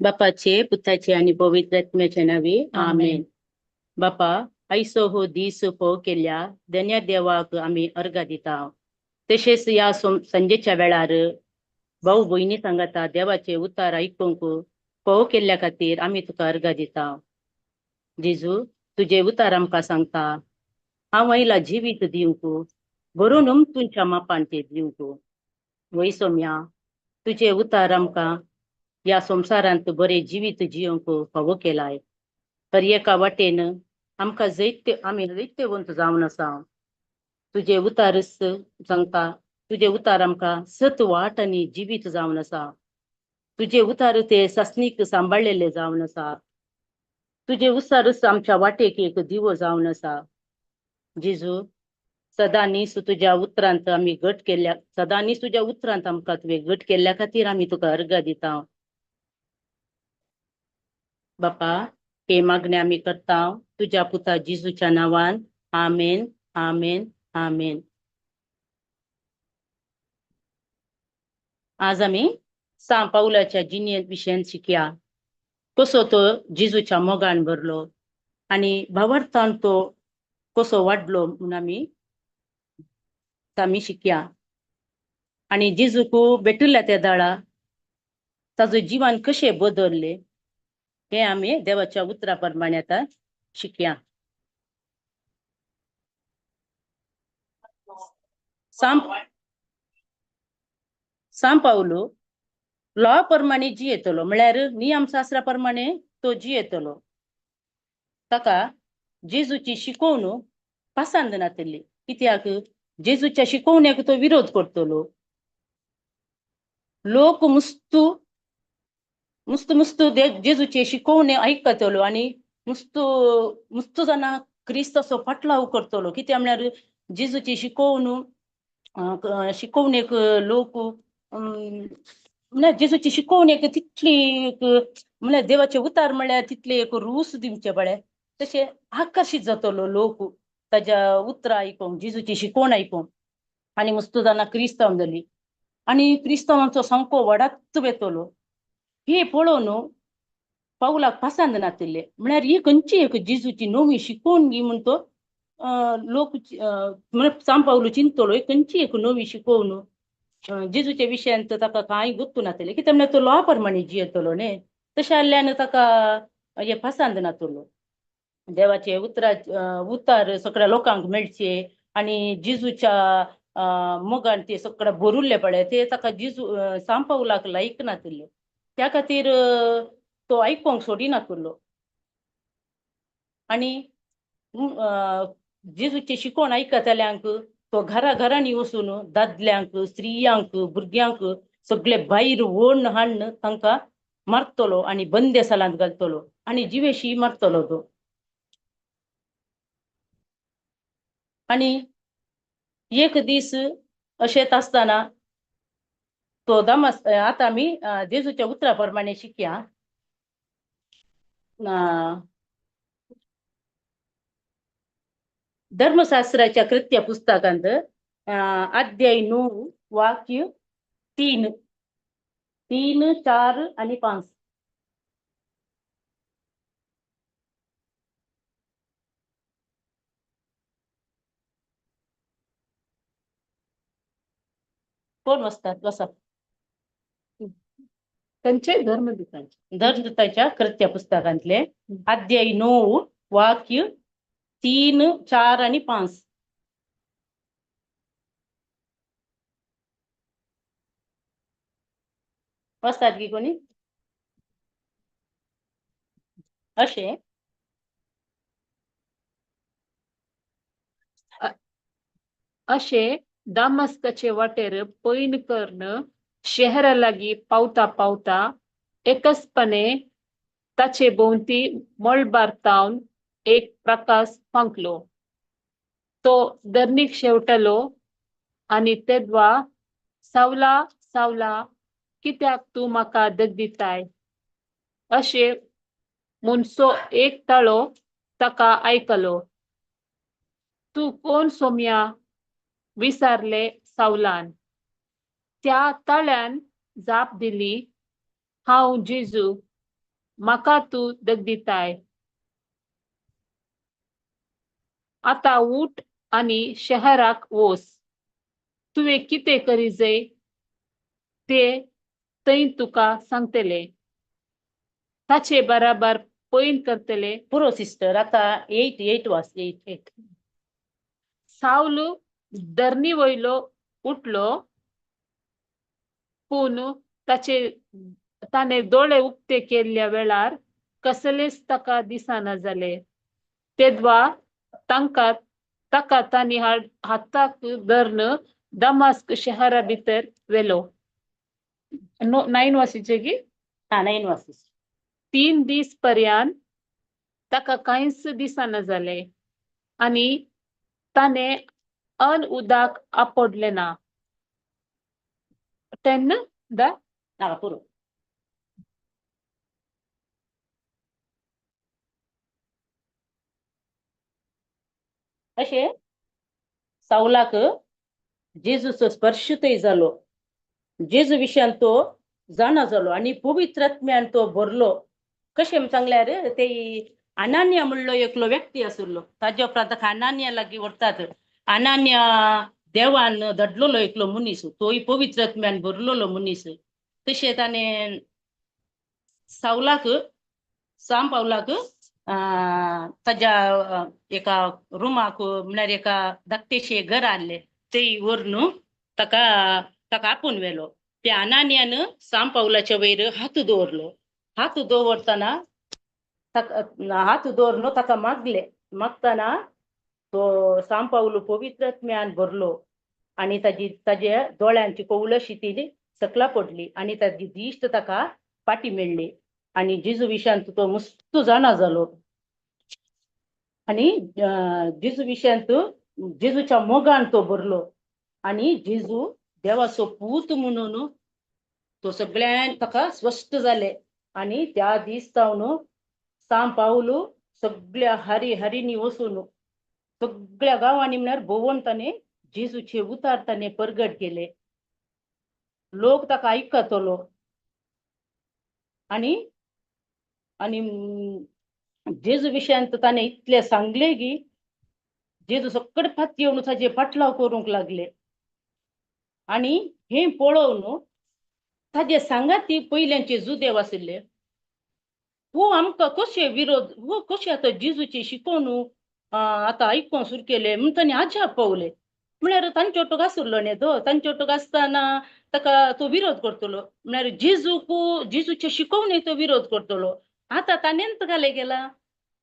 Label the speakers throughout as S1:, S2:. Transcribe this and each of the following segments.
S1: बापाचे पुताचे आणि पवित्र आत्म्याच्या नावे आमेन. बापा, ऐसो हो दीस फोव केल्या धन्य देवाक आमी अर्घा दिता. तशेंच ह्या संजेच्या वेळार भाऊ भयणी सांगाता देवाचे उतार आयकूंक फोव केल्ल्या खातीर आमी तुका अर्घा दिता. जेजू, तुजे उतार आमकां सांगता, हांव आयला जिवीत दिवंक, भरून उमतूंच्या मापान ते दिवंक. वय सोम्या, तुजे उतार आमकां ह्या संवसारांत बरें जिवीत जियोंक फावो केलाय. तर एका वाटेन आमकां जैत्य, आमी जैत्यवंत जावन आसा. तुजे उतारच सांगता, तुजे उतार आमकां सत वाट आनी जिवीत जावन आसा. तुजे उतार ते सासणीक सांबाळलेले जावन आसा. तुजे उतारच आमच्या वाटेक एक दिवो जावन आसा. जेजू, सदांनीच तुज्या उतरांत आमी घट केल्ल्या, सदांनीच तुज्या उतरांत आमकां तुवें घट केल्ल्या खातीर आमी तुका अर्घा दिता. बापा, हे मागणे आमी करता तुज्या पुता जेजूच्या नांवान. आमेन, आमेन, आमेन. आज आमी सांत पावलाच्या जिणेंत विशयान शिकया, कसो तो जेजूच्या मोगान भरलो आनी भावार्थान तो कसो वाडलो म्हूण आमी शिकया. आनी जेजूक भेटिल्ल्या त्या दाळा ताजो जीवन कशें बदललें हें आमी देवाच्या उतरा प्रमाणे आतां शिकया. सांत पावलो लॉ प्रमाणे जियेतलो, म्हळ्यार नियमशास्त्रा प्रमाणे तो जियेतलो. ताका जेजूची शिकवणूक पसंद नातिल्ली, कित्याक जेजूच्या शिकवण्याक तो विरोध करतलो. लोक मुस्तू मुस्तू मुस्तू जेजूचे शिकवणे आयकतलो आनी मुस्तू मुस्तू जाणां क्रिस्ताचो फाटलाव करतलो. कित्याक म्हळ्यार जेजूची शिकवणूक शिकवणेक लोक, म्हळ्यार जेजूची शिकवणेक तितली एक, म्हळ्यार देवाचे उतार म्हळ्यार तितले एक रूस दिवचे पळय, तशें आकर्शीत जातलो लोक ताज्या उतरां आयकूंक, जेजूची शिकवण आयकूंक. आनी मुस्तू जाणां क्रिस्तांव जाली आनी क्रिस्तांवांचो सामको वडाच वेतलो. हे पळोवन पावलाक पसंद नातिल्ले, म्हळ्यार ही खंयची एक जेजूची नवी शिकवण गी म्हूण तो लोक, म्हळ्यार सांत पावलू चिंतलो, ही खंयची एक नवी शिकवण. जेजूच्या विशयांत ताका कांय गुत्तू नातिल्लें, कित्याक म्हळ्यार तो लॉ प्रमाणे जियेतलो न्ही, तशें जाल्ल्यान ताका हें पसंद नातलो. देवाचे उतरा उतार सगळ्या लोकांक मेळचे आनी जेजूच्या मोगान ते सगळे भरुल्ले पळय, ते ताका जेजू सांत पावलाक लायक नातिल्ले. त्या खातीर तो आयकोंक सोडिनातलो. आनी जेजूचे शिकवण आयकतल्यांक तो घरा घरांनी वचून दादल्यांक, स्त्रियांक, भुरग्यांक सगळे भायर ओडून हाडून तांकां मारतलो आनी बंदेसालांत घालतलो आनी जिवेशी मारतलो तो. आनी एक दीस अशेंच आसतना तो दमास, आतां आमी जेजूच्या उतरा प्रमाणे शिकया. धर्मशास्त्राच्या कृत्य पुस्तकांत अध्याय 9 वाक्य 3, 3, 4 आणि 5. कोण बसतात? बसा.
S2: खंयचे धर्मदूतांचे?
S1: धर्मदूताच्या कृत्य पुस्तकांतले अध्याय 9 वाक्य 3, 4 आनी 5. वाचतात की कोणी? अशें.
S2: अशें दामस्काचे वाटेर पयण करून शहरा लागीं पावता पावता एकसपणे ताचे भोंवती मळबार तावन एक प्रकाश फांकलो. तो धरणीक शेवटलो आनी तेदवा, सावला, सावला, कित्याक तूं म्हाका दगदिताय, अशें म्हणसो एक ताळो ताका आयकलो. तूं कोण सोम्या, विचारलें सावलान. त्या ताळ्यान जाप दिली, हांव जेजू, म्हाका तूं दगदिताय. आतां उठ आनी शहराक वोस, तुवें कितें करीजय ते थंय तुका सांगतले. ताचे बराबर पयण करतले.
S1: पुरो सिस्टर, आतां 8 वाच, 8.
S2: एक. सावल धरणी वयलो उठलो, पूण ताचे ताणें दोळे उक्ते केल्ल्या वेळार कसलेच ताका दिसना जाले. तेदवा तांकां ताका तांणी हाताक धरून दमास्क शहरा भितर व्हेलो. 9 वासीचे की?
S1: हा, 9 वाच.
S2: 3 दीस पर्यंत ताका कांयच दिसना जालें आनी ताणें अन्न उदक आपडलें ना. 10 दा.
S1: नाका, पुरो. अशें सावलाक जेजूचो स्पर्श थंय जालो. जेजू विशयान तो जाणा जालो आनी पवित्र आत्म्यान तो भरलो. कशें सांगल्यार, ते अनान्या म्हणलो एकलो व्यक्ती आशिल्लो, ताज्या उपरांत ताका अनान्या लागीं व्हरतात. अनान्या देवान धडलेलो एकलो मनीस, तोय पवित्र आत्म्यान भरलेलो मनीस. तशें ताणें सावलाक, साम पावलाक ताज्या एका रुमाक, म्हळ्यार एका धाकटेशें घर आहलें, थंय व्हरून ताका ताका आपोवन व्हेलो. त्या अनान्यान साम पावलाच्या वयर हात दवरलो. हात दवरतना ताका, हात दवरून ताका मागले. मागतना तो साम पावलो पवित्र आत्म्यान भरलो आनी ताजी ताज्या दोळ्यांची कवळशी ती सकला पडली आनी ताजी दिश्ट ताका पाटी मेळ्ळी आनी जेजू विशयांत तो मस्त जाणा जालो आनी जेजू विशयांत जेजूच्या मोगान तो भरलो आनी जेजू देवाचो पूत म्हणून तो सगळ्यान ताका स्पश्ट जाले. आनी त्या दीस जावन साम पावलो सगळ्या हरी हरीनी वचून सगळ्या गांवांनी म्हळ्यार भोंवून ताणें जेजूचे उतार ताणें परगट केले. लोक ताका आयकतलो आनी आनी जेजू विशयांत ताणें इतलें सांगलें की जेजू सगळे फात येवन ताजे फाटलाव करूंक लागले. आनी हें पळोवन ताजे सांगाती पयल्यांचे जुदेव आशिल्ले, हो आमकां कशें विरोध, हो कशें आतां जेजूचे शिकोवन आतां आयकोंक सुरू केलें म्हण तांणी आजाप पावले. म्हळ्यार तांचे ओटोक आशिल्लो न्ही तो, तांचे ओटोक आसतना ताका तो विरोध करतलो, म्हळ्यार जेजूक जेजूचे शिकोवणे तो विरोध करतलो. आतां ताणेंच घाले गेला,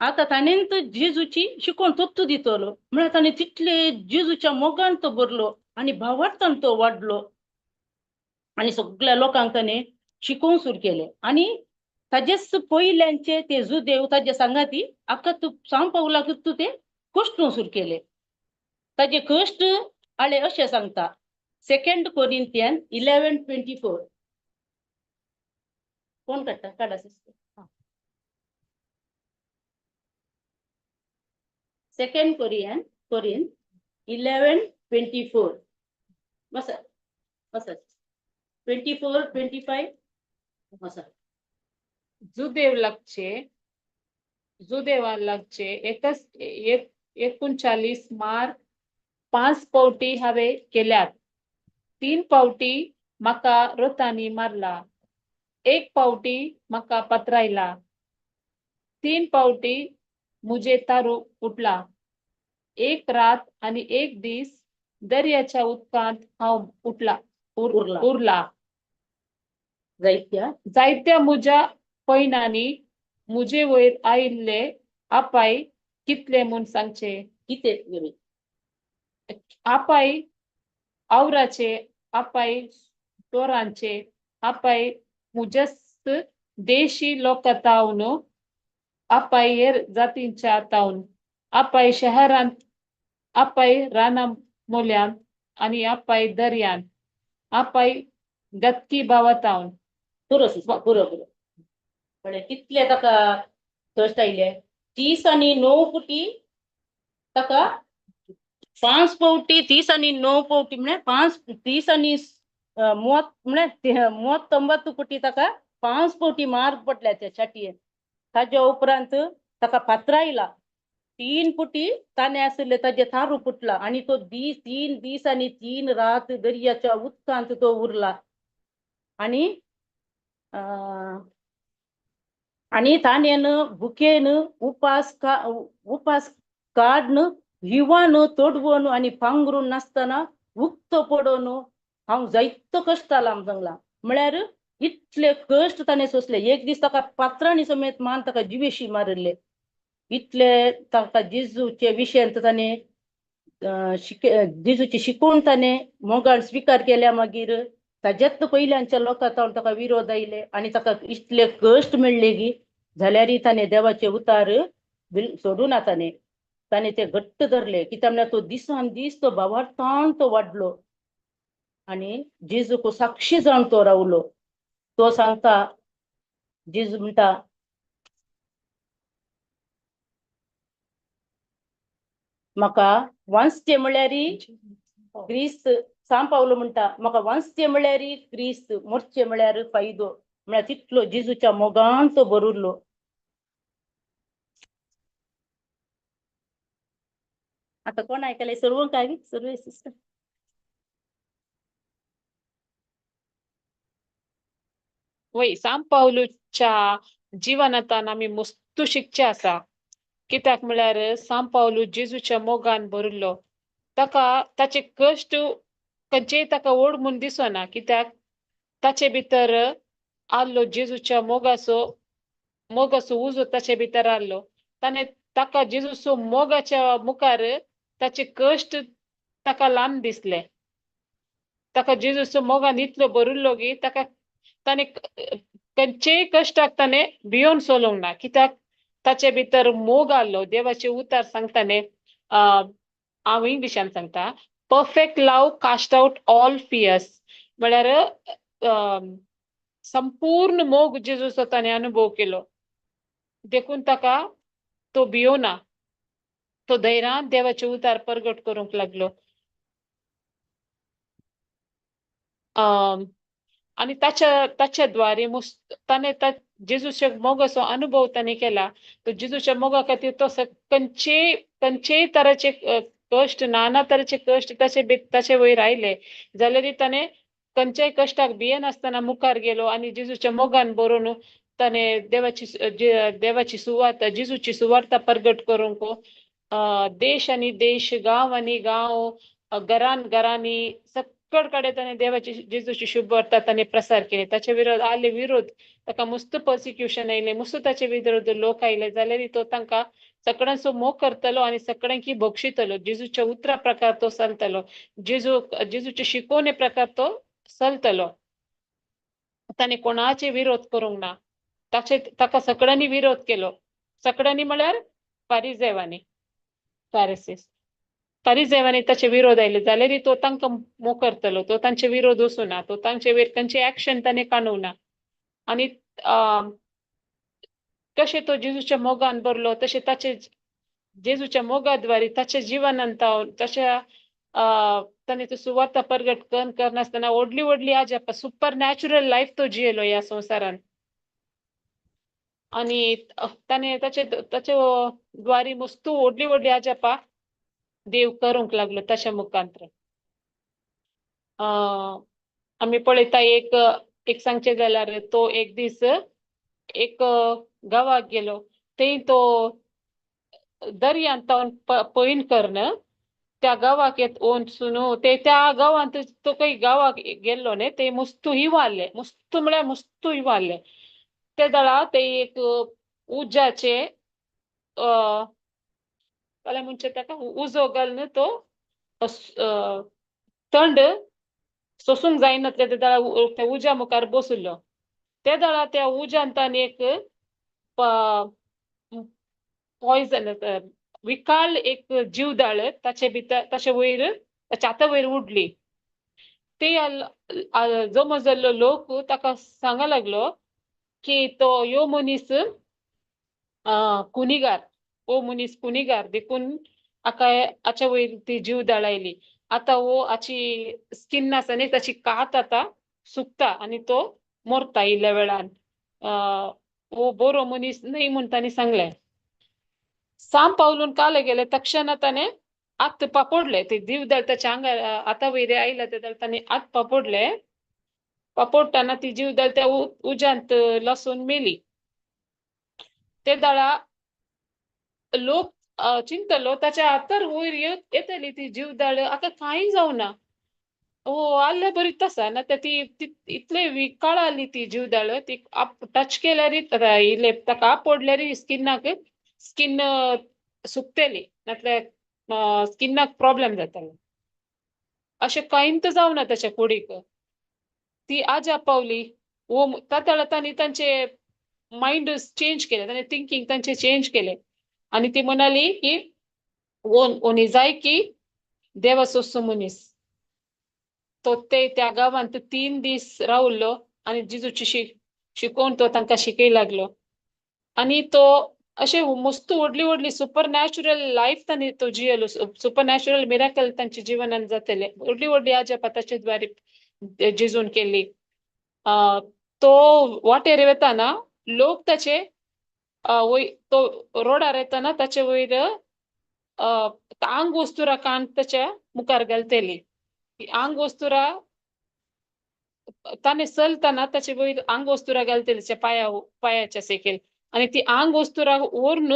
S1: आतां ताणेंच जेजूची शिकोवण तत्व दितलो. म्हळ्यार ताणें तितले जेजूच्या मोगान तो भरलो आनी भावार्थान तो वाडलो आनी सगळ्या लोकांक ताणें शिकोवंक सुरू केलें. आनी ताजेच पयल्यांचे ते जुदेव ताजे सांगाती आक्का तूं साम पावलाक तूं ते कश्ट सुरू केले. ताजे कश्ट आळे अशें सांगता, 2 कोरिंथियन 11:24. कोण काडटा? काडा sister. 2 Corinth 11:24. बसा बसा, 24 25 बसा.
S2: जुदेव लागचे जुदेवा लागचे एकच एक 39 मार 5 पावटी हांवें केल्यात. 3 पावटी म्हाका रोतांनी मारला, 1 पावटी म्हाका पत्रायला, 3 पावटी म्हजे तारू उठला. एक रात आनी एक दीस दर्याच्या उदकांत हांव उठला
S1: उरला.
S2: उरला.
S1: जायत्या
S2: जायत्या म्हज्या पयणांनी म्हजे वयर आयिल्ले आपाय कितले म्हूण सांगचे.
S1: कितें गेली?
S2: आपाय आवराचे, आपाय तोरांचे, आपाय म्हज्याच देशी लोकां तावन, आपाय हेर जातींच्या तावन, आपाय शहरांत, आपाय राना मोल्यांत आनी आपाय दर्यांत, आपाय गतकी भावा तावन.
S1: पुरो सिस्टर, पुरो पुरो. म्हळ्यार कितले ताका कश्ट आयले, 39 फुटी ताका 5 फावटी, 39 फावटी म्हळ्यार पांच तीस आनी 30 म्हळ्यार 39 फुटी ताका 5 फावटी मार्ग पडल्या त्या छातयेन. ताज्या उपरांत ताका फातरायला, 3 फुटी ताणें आशिल्ले ताजे थारू फुटला आनी तो दीस 3 दीस आनी 3 रात दर्याच्या उदकांत तो उरला. आनी आनी ताणें भुकेन उपास काडन हिवान तोडवन आनी पांगरून नासतना उक्तो पडोवन हांव जायतो कश्ट जाला सांगला. म्हळ्यार इतले कश्ट ताणें सोंसले. एक दीस ताका पात्रांनी समेत मान ताका जिवेशी मारिल्ले. इतले ताका जेजूचे विशयांत ताणें जेजूची शिकोवन ताणें मोगान स्विकार केल्या. मागीर ताज्यात पयल्यांच्या लोकां तावन ताका विरोध आयले आनी ताका इतले कश्ट मेळ्ळे की जाल्यारय ताणें देवाचे उतार सोडूना. ताणें ताणें ते घट्ट धरले. कित्याक म्हळ्यार तो दिसान दीस तो भावार्थान तो वाडलो आनी जेजूक साक्षी जावन तो रावलो. तो सांगता, जेजू म्हणटा, म्हाका वांचचें म्हळ्यारय क्रिस्त, सांव पावलो म्हणटा, म्हाका वांचचें म्हळ्यारय क्रिस्त, मोरचें म्हळ्यार फायदो. म्हळ्यार तितलो जेजूच्या मोगान तो भरिल्लो. आतां कोण आयकलें? सर्व काय सर्व सिस्टर?
S2: वय, सांव पावलूच्या जिवनांतान आमी मस्तू शिकचें आसा. कित्याक म्हळ्यार सांव पावलू जेजूच्या मोगान भरिल्लो. ताका ताचे कश्ट खंयचेय ताका व्हड म्हूण दिसना, कित्याक ताचे भितर आहलो जेजूच्या मोगाचो मोगाचो उजो ताचे भितर आहलो. ताणें ताका जेजूचो मोगाच्या मुखार ताचे कश्ट ताका ल्हान दिसले. ताका जेजूचो मोगान इतलो भरिल्लो की ताका ताणें खंयचेय कश्टाक ताणें भियोन चलोवंक ना, कित्याक ताचे भितर मोग आहलो. देवाचे उतार सांगता न्ही, हांव इंग्लिशान सांगता, perfect love cast out all fears. म्हळ्यार संपूर्ण मोग जेजूचो ताणें अनुभव केलो, देखून ताका तो भियोना. तो धैर्यान देवाचे उतार परगट करूंक लागलो. आनी ताच्या ताच्या द्वारे ताणें जेजूच्या मोगाचो अनुभव ताणें केला. तो जेजूच्या मोगा खातीर तो खंयचेय खंयचेय तराचे कश्ट, नाना तरेचे कश्ट ताचे ताचे वयर आयले जाल्यारय ताणें खंयच्याय कश्टाक भियेनासतना मुखार गेलो आनी जेजूच्या मोगान बरोवन ताणें देवाची देवाची सुवार्ता, जेजूची सुवार्ता परगट करूंक देश आनी देश, गांव आनी गांव, घरान घरांनी सगळ कडेन ताणें देवाची जेजूची शुभवार्ता ताणें प्रसार केली. ताचे विरोध आले विरोध, ताका मस्त पर्सिक्युशन आयलें, मस्त ताचे विरोध लोक आयले, जाल्यारय तो तांकां सगळ्यांचो मोग करतलो आनी सगळ्यांकी बक्षितलो. जेजूच्या उतरा प्रकार तो चलतलो, जेजूचे शिकोवणे प्रकार तो चलतलो. ताणें कोणाचे विरोध करूंक ना. ताचे ताका सगळ्यांनी विरोध केलो. सगळ्यांनी म्हळ्यार फारिजेवांनी, फारिसीस फारिजेवांनी ताचे विरोध आयले जाल्यारय तो तांकां मोग करतलो. तो तांचे विरोध वचूना, तो तांचे वयर तांचे एक्शन ताणें काडूंक ना. आनी कशें तो जेजूच्या मोगान भरलो तशें ताचे जेजूच्या मोगाद्वारे ताच्या जिवनांत ताच्या ताणें तो सुवार्ता परगट करनासतना व्हडली व्हडली अजापां, सुपर नॅचरल लायफ तो जियेलो ह्या संवसारांत. आनी ताणें ताचे ताचे द्वारे मस्तू व्हडली व्हडली अजापां देव करूंक लागलो ताच्या मुखांत्र. आमी पळयता एक एक सांगचें जाल्यार तो एक दीस एक गांवाक गेलो, थंय तो दर्यांत तावन पयण करून त्या गांवाक येत वचून ते त्या गांवांत तो काही गांवाक गेल्लो न्ही, ते मुस्तू हिवाल्ले, मुस्तू म्हळ्यार मुस्तू हिवाल्ले. ते दळा ते एक उज्याचे काय म्हणचे ताका उजो घालून तो थंड सोसूंक जायनातले ते दळा त्या उज्या मुखार बशिल्लो. ते दळा त्या उज्यान ताणें एक पॉयझन विकाळ एक जीवदाळ ताचे भितर ताचे वयर ताच्या हाता वयर उडली. ते जमा जाल्लो लोक ताका सांगा लागलो की तो ह्यो मनीस कुनिगार, हो मनीस कुनिगार, देखून हाका हाच्या वयर ती जीवदाळ आयली. आतां हो हाची स्किन आसा न्ही ताची कात आतां सुकता आनी तो मरता इल्ल्या वेळान, हो बरो मनीस न्हय म्हूण तांणी सांगलें. साम पावलून काल गेले तक्षणा ताणें हात पापोडले, ते जीवदाळ ताच्या आंगार हाता वयर आयला ते ताणें हात पापोडले. पापोडटना ती जीवदाळ त्या उज्यांत लसून मेली. ते दळा लोक चिंतलो ताच्या हातार वयर येतली ती जीवदाळ, हाका कांय जावना, हो आल्ल्या बरीच आसा ना ती इतले विकाळ आली ती जीवदाळ, ती टच केल्यार इल्ले ताका आपोडल्यार स्किनाक स्किन सुकतली, नातल्यार स्किनाक प्रॉब्लेम जातालो. अशें कांयच जावना ताच्या कुडीक. ती आजा पावली. वो तातळा तांणी तांचे मायंड चेंज केले, ताणें थिंकींग तांचे चेंज केले आनी ती म्हणाली की ओनी जाय की देवाचो मनीस. तो ते त्या गांवांत 3 दीस रावलो आनी जेजूची शिकोवन तो तांकां शिकय लागलो. आनी तो अशें मस्त व्हडली व्हडली सुपर नॅचरल लायफ तांणी तो जियेलो, सुपर नॅचरल मिराकल तांच्या जिवनान जातले, व्हडली व्हडली अजापां ताचे द्वारे जेजून केली. तो वाटेर वतना लोक ताचे तो रोडार येतना ताचे वयर आंग वस्तुरा कान ताच्या मुखार घालतली. आंग वस्तुरा ताणें चलतना ताचे वयर आंग वस्तुरा घालतली ताच्या पायाच्या सेकेल, आनी ती आंग वस्तुरा व्हरून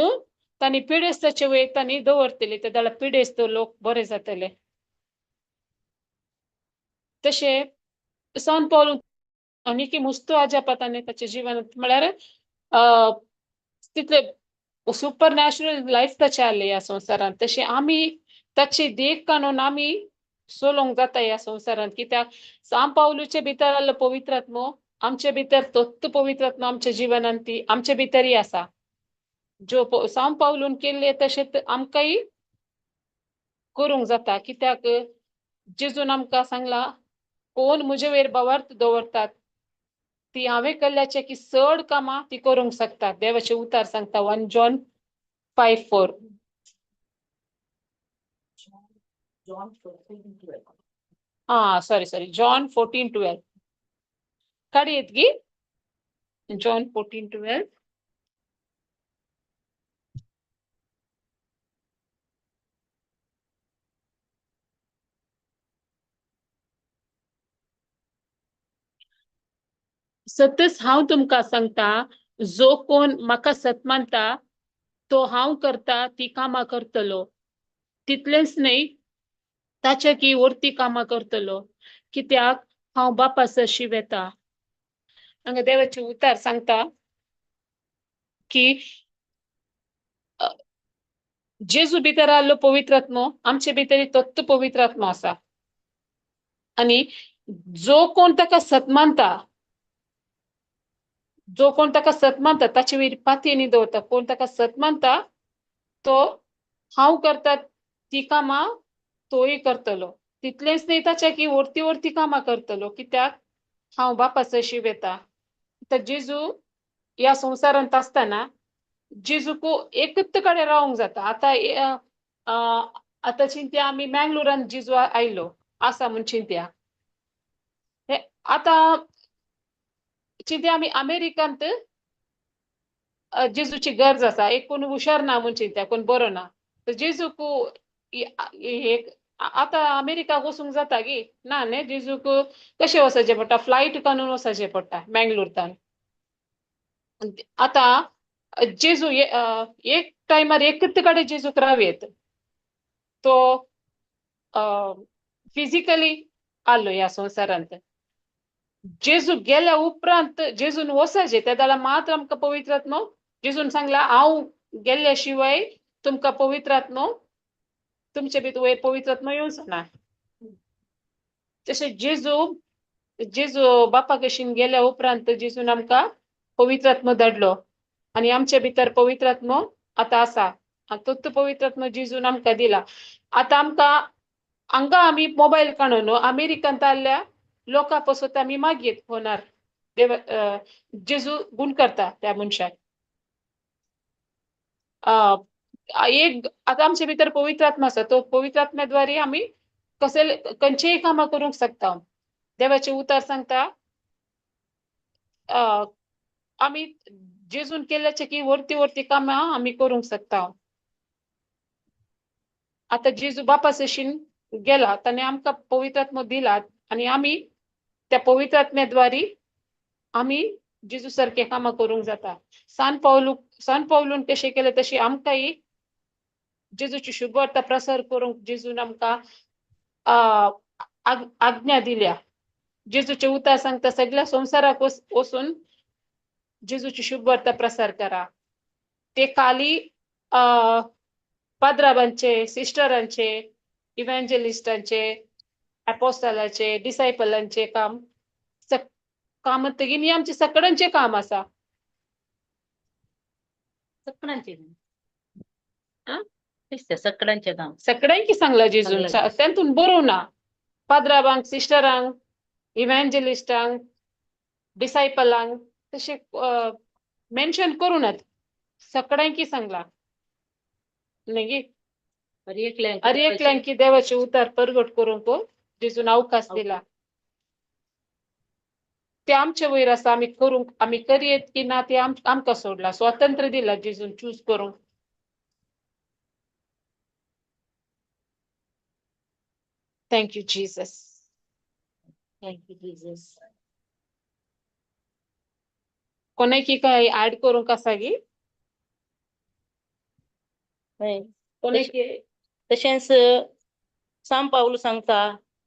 S2: तांणी पिडेस्ताचे वयर तांणी दवरतली, ते जाल्यार पिडेस्त लोक बरे जातले. तशें सान पावलून आनी मुस्तू अजापां ताणें ताच्या जिवनांत म्हळ्यार तितले सुपर नॅचरल लायफ ताचें आसलें ह्या संवसारांत. तशें आमी ताची देख काडून आमी चलोवंक जाता ह्या संवसारांत, कित्याक सान पावलूचे भितर आसलो पवित्र आत्मो, आमचे भितर तोत्त पवित्र आत्मो आमच्या जिवनांत ती आमचे भितरय आसा. ज्यो सान पावलून केल्ले तशें आमकांय करूंक जाता, कित्याक जेजून आमकां सांगलां कोण म्हजे वयर भावार्थ दवरतात ती हांवें केल्ल्याचे की चड कामां ती करूंक शकतात. देवाचें उतार सांगता 1 John 5:4. आं सॉरी जॉन 14:12 काडयेत गी, जॉन 14:12. सतच हांव तुमकां सांगता, जो कोण म्हाका सत मानता तो हांव करता ती कामां करतलो, तितलेंच न्हय ताच्या की वरती कामां करतलो, कित्याक हांव बापा सरशी वेता. हांगा देवाचें उतार सांगता की जेजू भितर आसलो पवित्र आत्मो, आमचे भितर तत्त पवित्र आत्मो आसा, आनी जो कोण ताका सत मानता, जो कोण ताका सत मानता ताचे वयर पातयेनी दवरता, कोण ताका सत मानता तो हांव करता ती कामां तोय करतलो, तितलेंच न्हय ताच्या की वरती वरती कामां करतलो, कित्याक हांव बापा सरशी वेता. आतां जेजू ह्या संवसारांत आसतना जेजूक एकच कडेन रावंक जाता. आतां आतां चिंत्या आमी मँगलोरान जेजू आयलो आसा म्हूण चिंत्या, आतां चिंत्या आमी अमेरिकांत जेजूची गरज आसा, एक कोण हुशार ना म्हूण चिंत्या, कोण बरो ना, तर जेजूक एक आतां अमेरिकाक वचूंक जाता गी ना न्ही, जेजूक कशें वचचें पडटा, फ्लायट काडून वचचें पडटा मँगलोरतान. आतां जेजू एक टायमार एकच कडेन जेजूक रावयत तो फिजिकली आलो ह्या संवसारांत. जेजू गेल्या उपरांत जेजून वचायचें त्या वेळार मात्र आमकां पवित्र आत्मो जेजून सांगला हांव गेल्ल्या शिवाय तुमकां पवित्र आत्मो तुमचे भितर वयर पवित्र आत्मो येवचो ना. तशें जेजू जेजू बापा कशीन गेल्या उपरांत जेजून आमकां पवित्र आत्मो धाडलो आनी आमचे भितर पवित्र आत्मो आतां आसा. आनी तोच पवित्र आत्मो जेजून आमकां दिला. आतां आमकां हांगा आमी मोबायल काडून न्हू अमेरिकांत आसल्या लोकां पसत आमी मागीर फोनार देव जेजू गुण करता त्या मनशाक. एक आतां आमचे भितर पवित्र आत्मा आसा, तो पवित्र आत्म्या द्वारे आमी कसले खंयचेय कामां करूंक शकता. देवाचें उतर सांगता आमी जेजून केल्ल्याचे की वरती वरती कामां आमी करूंक शकता. आतां जेजू बापा सशीन गेला, ताणें आमकां पवित्र आत्मो दिला आनी आमी त्या पवित्र आत्म्या द्वारे आमी जेजू सारके कामां करूंक जाता. सान पावलून कशें केलें तशें आमकांय जेजूची शुभवार्ता प्रसार करूंक जेजून आमकां आज्ञा दिल्या. जेजूचें उतर सांगता सगळ्या संवसाराक वचून जेजूची शुभवार्ता प्रसार करा. ते खाली पाद्राबांचे, सिस्टरांचे, इव्हेंजलिस्टांचे, एपोस्तालाचे, डिसायपलांचे काम काम म्हणटकीर न्ही आमचें सगळ्यांचें काम आसा.
S1: सगळ्यांचे.
S2: आं?
S1: तेच ते सगळ्यांचें काम.
S2: सगळ्यांकी सांगलां जेजून,
S1: सांगलां.
S2: तेतून बरोवना ना पाद्राबांक, सिस्टरांक, इव्हेंजलिस्टांक, डिसायपलांक तशें मेन्शन करूं नात, सगळ्यांकी सांगलां न्ही.
S1: हर एकल्यांक
S2: हर एकल्यांकी देवाचें उतर परगट करूंक जेजून अवकाश दिला. ते आमचे वयर आसा, आमी करूंक, आमी करयेत की ना ते आमकां सोडला, स्वातंत्र्य दिला जेजून चूज करूंक. Thank you Jesus.
S1: Thank you Jesus.
S2: कोणाकी काय ऍड करूंक आसा गी?
S1: हय.
S2: कोणाकी?
S1: तशेंच सांत पावल सांगता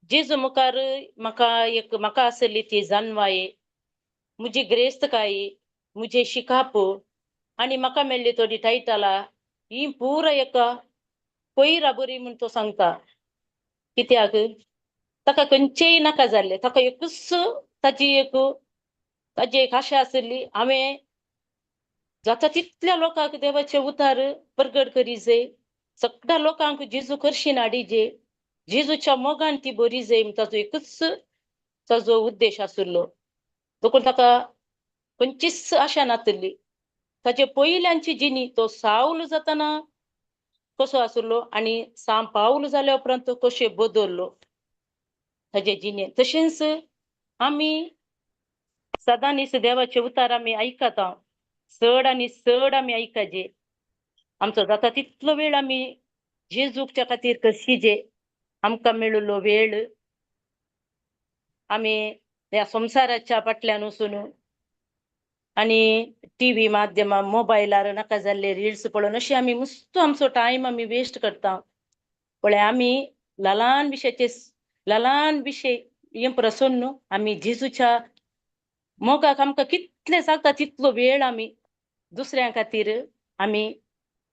S1: जेजू मुखार म्हाका एक म्हाका आसली ती जानवाय, म्हजी ग्रेस्तकाय, म्हजें शिकाप आनी म्हाका मेळ्ळी थोडी टायटलां ही पुरा एका कोयरा बरी म्हूण तो सांगता. कित्याक ताका खंयचेय नाका जाल्लें, ताका एकूच ताजी एक आशा आसली हांवें जाता तितल्या लोकांक देवाचें उतार परगट करी जाय, सगळ्या लोकांक जेजू करशीन हाडीजे, जेजूच्या मोगान ती बरी जाय म्हूण ताजो एकूच ताजो उद्देश आशिल्लो. देखून ताका खंयचीच आशा नातिल्ली. ताजे पयल्यांची जिणी तो सावल जातना कसो आशिल्लो आनी सांत पावल जाल्या उपरांत तो कशें बदल्लो ताजे जिणेंत. तशेंच आमी सदांच देवाचे उतार आमी आयकता, चड आनी चड आमी आयकाजे, आमचो जाता तितलो वेळ आमी जेजूच्या खातीर कशीजे. आमकां मेळिल्लो वेळ आमी ह्या संवसाराच्या फाटल्यान वचून आनी टीव्ही माध्यमां मोबायलार नाका जाल्ले रिल्स पळोवन अशें आमी मस्तो आमचो टायम आमी वेस्ट करता. पळय आमी ल्हान विशयाचे ल्हान विशय हें प्रसन्न न्हू आमी जेजूच्या मोगाक आमकां कितले जाता तितलो वेळ आमी दुसऱ्यां खातीर आमी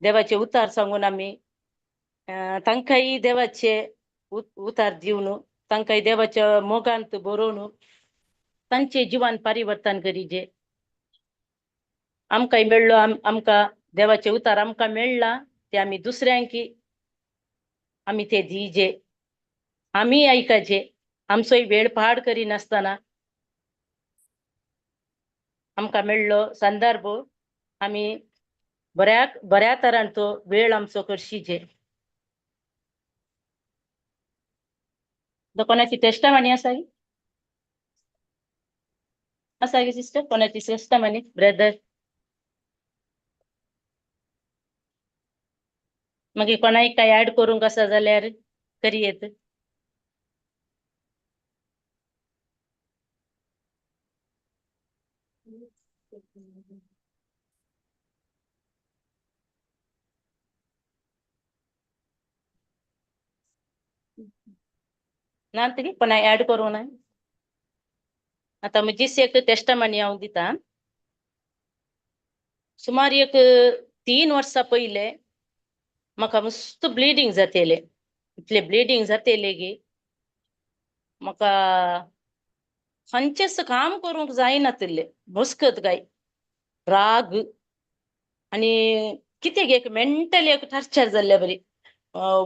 S1: देवाचे उतार सांगून आमी तांकांय देवाचे उतार दिवन तांकांय देवाच्या मोगांत बरोवन तांचे जिवन परिवर्तन करीजे. आमकांय मेळ्ळो आमकां देवाचे उतार आमकां मेळ्ळा ते आमी दुसऱ्यांकी आमी ते दिजे, आमी आयकाचे, आमचोय वेळ पाड करिनासतना आमकां मेळ्ळो संदर्भ आमी बऱ्या बऱ्या तरान तो वेळ आमचो करशीजे. कोणाची टेस्टमनी आसा आसा गी सिस्टर? कोणाची टेस्टमनी ब्रदर? मागीर कोणाक काय ऍड करूंक आसा जाल्यार करयेत. ना तरी पण ऍड करूं ना. आतां म्हजीच एक टेस्टमनी हांव दिता. सुमार एक 3 वर्सां पयले म्हाका मस्त ब्लिडींग जातेलें. इतलें ब्लिडींग जातेलें की म्हाका खंयचेंच काम करूंक जायनातिल्लें. मस्कत काय राग आनी कितें एक मेंटली एक टार्चर जाल्ले बरी.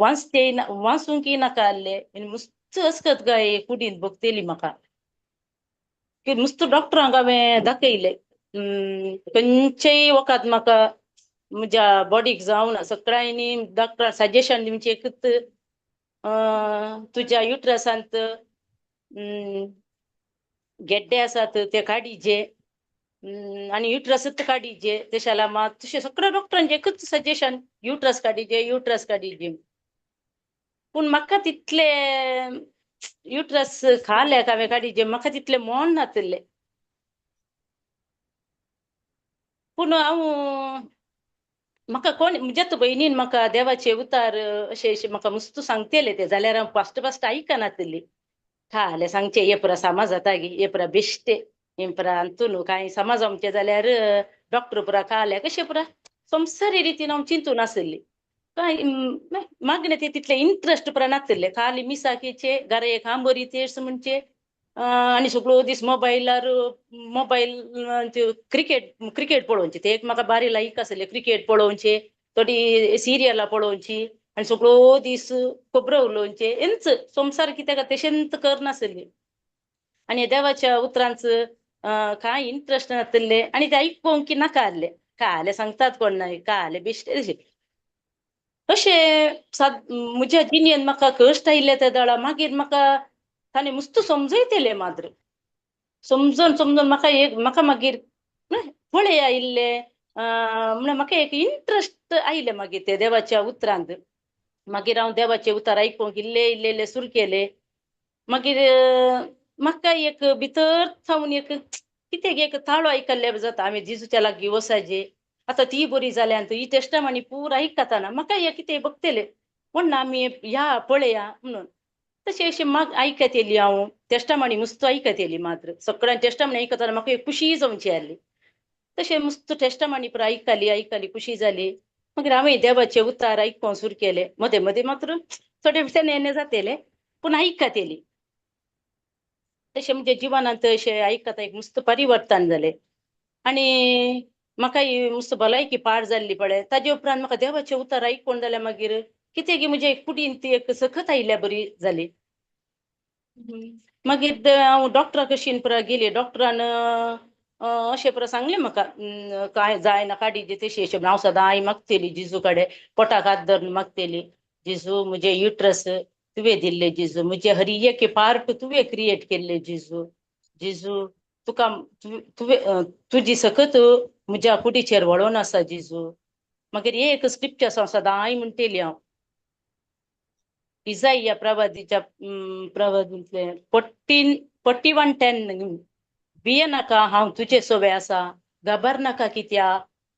S1: वाचते वाचूंक नाका आहले आनी मस्त असकत काय कुडींत भोगतेली म्हाका की मस्त डॉक्टरांक हांवें दाखयलें. खंयचेय वखद म्हाका म्हज्या बॉडीक जावना. सगळ्यांनी डॉक्टर सजेशन दिवचें एकूच, तुज्या युट्रसांत गेड्डे आसात ते काडीचे आनी युट्रसच काडीचे. तशें जाल्यार मात तशें सगळ्या डॉक्टरांचें एकूच सजेशन, युट्रस काडीचे, युट्रस काडीचे. पूण म्हाका तितले युट्रस खाले हांवें काडीचे, म्हाका तितलें मोन नातिल्लें. पूण हांव म्हाका कोण म्हज्याच भयणीन म्हाका देवाचे उतार अशें अशें म्हाका मस्त सांगतेले ते जाल्यार हांव फास्ट फास्ट आयकनातिल्ली. खाले सांगचे हे पुरा सामा जाता गी, हे पुरा बेश्टे, हे पुरा अंतून कांय समाज आमचें जाल्यार डॉक्टर पुरा खाले कशें पुरा संवसारी रितीन हांव चिंतून आसली. कांय मागणें ते तितलें इंट्रस्ट पुरा नातिल्लें. खाली मिसाकीचे घरा एक आंबोरी तेर्स म्हणचे आनी सगळो दीस मोबायलार मोबायल क्रिकेट क्रिकेट पळोवचे. ते एक म्हाका बारी लायक आसले. क्रिकेट पळोवचे, थोडी सिरियलां पळोवची आनी सगळो दीस खबरो उलोवचे. हेंच संवसार कित्याक तशेंच करनासली आनी देवाच्या उतरांच कांय इंट्रस्ट नातिल्ले आनी ते आयकोंक नाका आहले. काले सांगतात कोण ना, काले बेश्टे अशें अशें म्हज्या जिणेन म्हाका कश्ट आयिल्ले ते दळा. मागीर म्हाका ताणें मस्त समजयतलें मात्र समजून समजून म्हाका एक म्हाका मागीर पळय आयिल्लें म्हणल्यार म्हाका एक इंट्रस्ट आयलें मागीर ते देवाच्या उतरांत. मागीर हांव देवाचे उतर आयकूंक इल्ले इल्ले इल्ले सुरू केले. मागीर म्हाका एक भितर सावन एक कितें एक ताळो आयकल्ले जाता, आमी जेजूच्या लागीं वसाजे. आतां ती बरी जाल्या ही टेस्टमनी पूरा आयकतना म्हाका एक कितें बघतलें म्हण आमी या पळया म्हणून तशें अशें म्हाका आयकत येयली. हांव टेस्टमनी मस्त आयकत येयली. मात्र सगळ्यां टेस्टमनी आयकतना म्हाका एक खुशी जावची आहली. तशें मस्त टेस्टमनी पुरा आयकली आयकली, खुशी जाली. मागीर हांवें देवाचे उतार आयकोंक सुरू केले. मदें मदें मात्र थोडे भितर जातेले पूण आयकत येयली. तशें म्हज्या जिवनांत अशें आयकता एक मस्त परिवर्तन जालें आनी म्हाका ही मस्त भलायकी पाड जाल्ली पळय ताजे उपरांत म्हाका देवाचे उतार आयकोन जाल्यार मागीर कितें की म्हज्या कुडीन ती एक सखत आयिल्ल्या बरी जाली. मागीर हांव डॉक्टरा कशीन पुरा गेली. डॉक्टरान अशें पुरा सांगलें म्हाका, कांय जायना काडीचे तशें अशें. हांव सदांय मागतली जेजू कडेन, पोटाक हात धरून मागतली, जेजू म्हजें युट्रस तुवें दिल्ले, जेजू म्हजे हर एक पार्ट तुवें क्रिएट केल्ले, जेजू जेजू तुका तुवें तुजी सकत म्हज्या कुडीचेर वळोन आसा जेजू. मागीर एक स्क्रिप्चर हांव सदांय म्हणटेली हांव, इजाइया प्रवादीच्या प्रवादींतले 41:10, भिये नाका, हांव तुजे सोबे आसा, घाबर नाका कित्या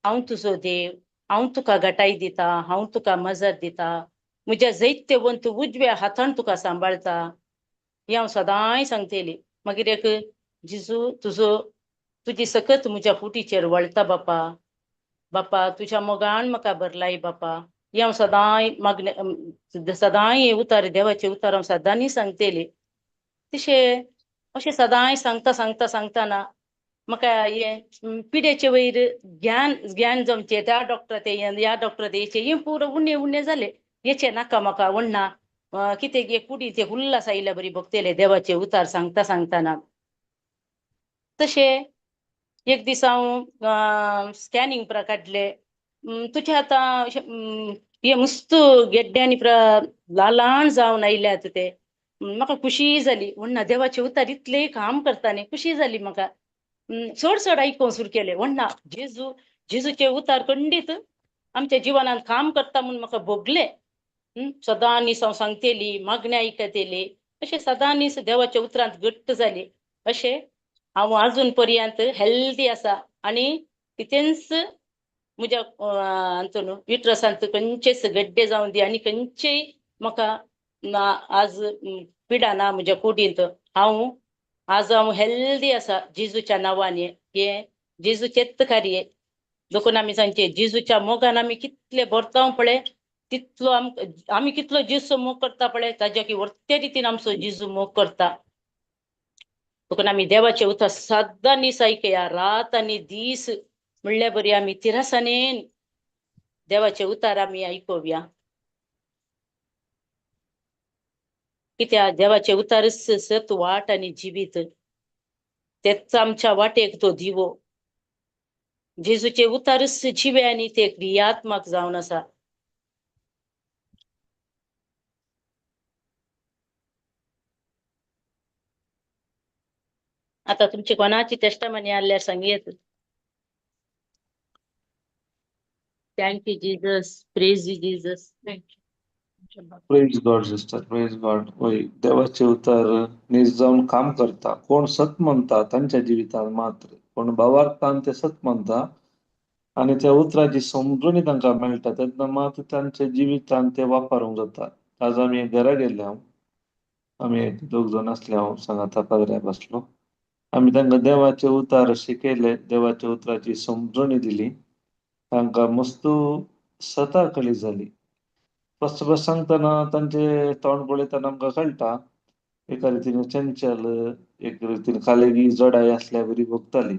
S1: हांव तुजो देव, हांव तुका घटाय दिता, हांव तुका मजत दिता, म्हज्या जैत्यवंत उजव्या हातान तुका सांबाळता. हें हांव सदांय सांगतली. मागीर एक जेजू तुजो तुजी सकत म्हज्या कुडीचेर वळता बापा, बापा तुज्या मोगान म्हाका भरलाय बापा. हें हांव सदांय मागणे, सदांय उतार देवाचे उतार हांव सदांनी सांगतली. तशें अशें सदांय सांगता सांगता सांगतना म्हाका हें पिडेचे वयर ज्ञान ज्ञान जमचें त्या डॉक्टर ते ह्या डॉक्टर ते हें पुरो उणें उणें जालें. हेचें नाका म्हाका वण्णा कितें एक कुडी ते उल्हास आयिल्ल्या बरी भोगतेले देवाचे उतार सांगता सांगतना. तशें एक दीस हांव स्कॅनिंग पुरा काडलें. तुजें आतां अशें हें मस्त गेड्ड्यांनी पुरा ल्हान ल्हान जावन आयल्यात ते. म्हाका खुशी जाली म्हणना देवाचे उतार इतलें काम करता न्ही, खुशी जाली म्हाका. चड चड आयकोंक सुरू केलें. म्हणना जेजू जेजूचे उतार खंडीत आमच्या जिवनांत काम करता म्हूण म्हाका भोगलें. सदां नीस हांव सांगतेली, मागणें आयकतेली, अशें सदां नीस देवाच्या उतरांत घट्ट जाली. अशें हांव आजून पर्यंत हेल्दी आसा आनी कितेंच म्हज्या हातून युट्रसांत खंयचेच गड्डे जावं दी आनी खंयचेय म्हाका ना आज पिडा ना म्हज्या कुडींत. हांव आज हांव हेल्दी आसा जेजूच्या नांवान. हें जेजूचेच कार्य. देखून आमी सांगचें जेजूच्या मोगान आमी कितले भरता पळय तितलो आमी कितलो जेजूचो मोग करता पळय ताज्या की व्हडते रितीन आमचो जेजू मोग करता. देखून आमी देवाचें उतर सदां नीस आयकया, रात आनी दीस म्हणल्या बरी आमी तिरासानेन देवाचें उतार आमी आयकोवया. कित्याक देवाचें उतारच सत वाट आनी जिवीत, तेच आमच्या वाटेक तो दिवो. जेजूचे उतारच जिवे आनी ते क्रियात्मक जावन आसा. आता तुमची कोणाची टेस्टमनी आल्यार सांगयेत. Thank you Jesus, praise you Jesus.
S2: Thank you.
S3: Praise God sister, praise God. वय देवाचे उतर नीज जावन काम करता. कोण सत म्हणता तांच्या जिवितान मात्र, कोण भावार्थान ते सत म्हणता आनी त्या उतराची समजूनी तांकां मेळटा तेन्ना मात्र तांच्या जिवितान ते वापरूंक जाता. आज आमी घरा गेल्ले हांव, आमी एक दोग जाण आसले, हांव सांगाता पाद्र्या बसलो. आमी तांकां देवाचे उतार शिकयले, देवाच्या उतराची समजणी दिली. तांकां मस्तू सता कळी जाली. फस्ट बस सांगतना तांचे तोंड पळयतना आमकां कळटा एका रितीन चंचल, एक रितीन खालेगी जडाय आसल्या बरी भोगताली.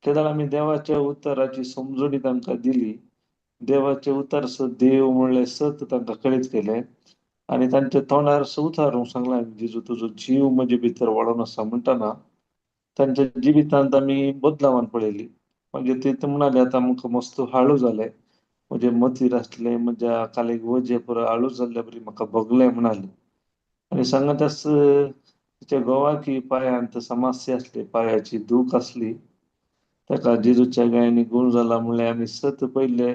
S3: तेन्ना आमी देवाच्या उतराची समजणी तांकां दिली. देवाचे उतर सत देव म्हणलें सत तांकां कळीत केलें आनी तांच्या तोंडार उतारूंक सांगलें, जेजू तुजो जीव म्हजे भितर वळोन आसा म्हणटना तांच्या जिवितांत आमी बदलावान पळयली. मागीर ते म्हणाले आतां आमकां मस्त हाळू जालें, म्हजे मतीर आसलें, म्हज्या कालेक वजें पुरो हाळू जाल्ले बरी म्हाका भोगलें म्हणाले. आनी सांगत तिच्या घोवाकी पांयांत समस्या आसली, पांयाची दूख आसली. ताका जेजूच्या गायांनी गूण जाला म्हणलें आमी सत पयले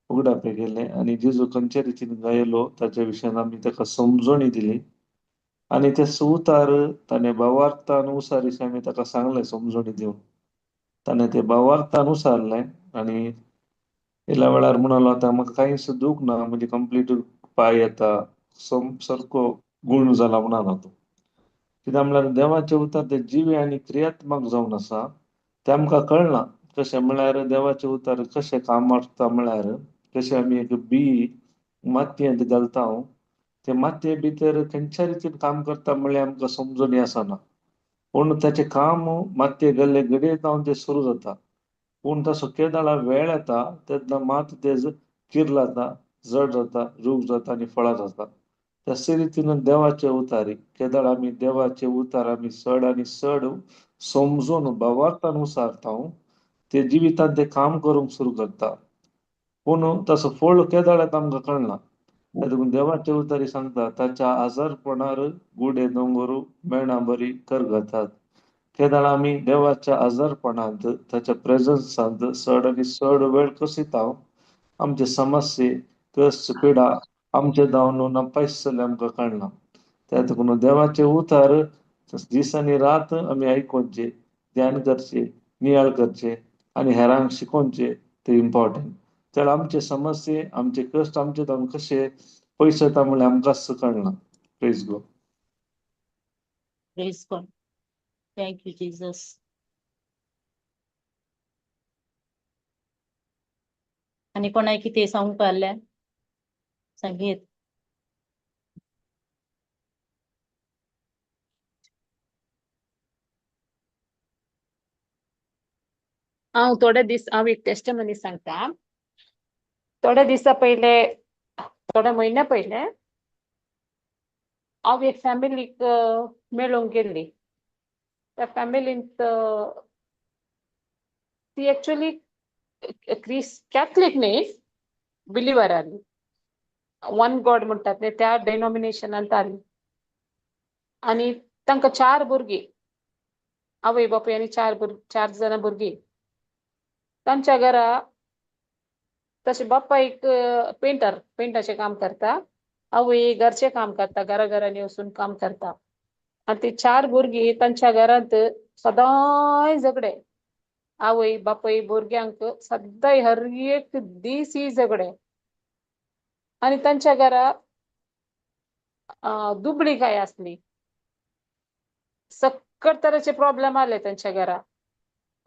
S3: उगडापे केलें आनी जेजू खंयच्या रितीन गायलो ताच्या विशयान आमी ताका समजणी दिली. आनी ते उतार ताणें भावार्थान उसारीश आमी ताका सांगलें समजणी दिवन. ताणें ते भावार्थान उसारलें आनी येयल्या वेळार म्हणालो आतां म्हाका कांयच दूख ना, म्हणजे कंप्लीट पांय येता सारको गूण जाला म्हणालो तो. कित्याक म्हणल्यार देवाचें उतर तें जिवें आनी क्रियात्मक जावन आसा, तें आमकां कळना. कशें म्हळ्यार देवाचें उतर कशें काम मारता म्हळ्यार कशें आमी एक बी मातयेंत घालता ते मातये भितर खंयच्या रितीन काम करता म्हळ्यार आमकां समजणी आसना. पूण ताचें काम मातये घाल्ले घडये जावन तें सुरू जाता. पूण तसो केदाळा वेळ येता तेन्ना मात तें किर्ल जाता, जड जाता, रूख जाता आनी फळां जाता. तशे रितीन देवाचे उतारी केदाळ आमी देवाचे उतार आमी चड आनी चड समजून भावार्थान उसारता ते जिवितांत ते काम करूंक सुरू करता. पूण तसो फळ केदाळ येता आमकां कळना. देखून देवाचे उतारी सांगता ताच्या आजारपणार गुडे दोंगर मेणां बरी करगतात. केदाळ आमी देवाच्या आजारपणांत ताच्या प्रेजन्सांत चड आनी चड वेळ कसिता आमचे समस्ये कश्ट पिडा आमचे धांवन ना पयस जाल्ले आमकां कळना. त्या देखून देवाचे उतार दीस आनी रात आमी आयकोवचे, ध्यान करचें, नियाळ करचें आनी हेरांक शिकोवचें ते इम्पोर्टंट. तर आमचे समस्ये आमचे कश्ट आमचे धांवन कशे पयस येता म्हणल्यार आमकांच कळना. Praise God.
S1: Praise God. Thank you Jesus. आनी कोणाक कितें सांगूंक आहल्यार सांगयेत.
S2: हांव थोडे दीस हांव एक टेस्टमनी सांगता. थोडे दिसा पयले, थोडे म्हयन्या पयले हांव एक फॅमिलीक मेळूंक गेल्ली. त्या फॅमिलींत ती एक्चुअली क्रिस कॅथलीक न्ही, बिलिवर आसली. वन गॉड म्हणटात न्ही त्या डेनॉमिनेशनांत आसली. आनी तांकां चार भुरगीं, आवय बापूय आनी चार जाणां भुरगीं. तांच्या घरा तशें बापायक पेंटर, पेंटाचें काम करता, आवय घरचें काम करता, घरा घरांनी वचून काम करता. आनी ती चार भुरगीं तांच्या घरांत सदांय झगडे, आवय बापूय भुरग्यांक सदांय हर एक दीस ही झगडे. आनी तांच्या घरा दुबळी काय आसली. सक्कट तरेचे प्रॉब्लेम आले तांच्या घरा.